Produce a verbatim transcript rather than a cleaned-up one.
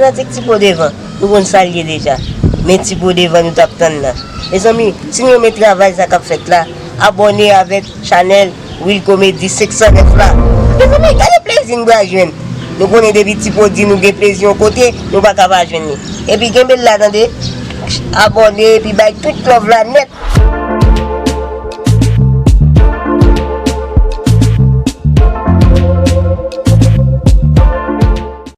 Fanatik Ti Po Devan, nou konn sa l ye deja. Men Ti Po Devan nou t ap tann nan. Mezanmi, si nou renmen travay sa k ap fèt la, abòne avèk chanèl Will Comedy senk san nèf la. Mezanmi, gade plezi n pral jwenn. Nou konnen depi Ti Po di nou gen plezi yon kote, nou pa ka pa jwenn li. Epi kenbe l la tande, abòne epi bay tout love la nèt.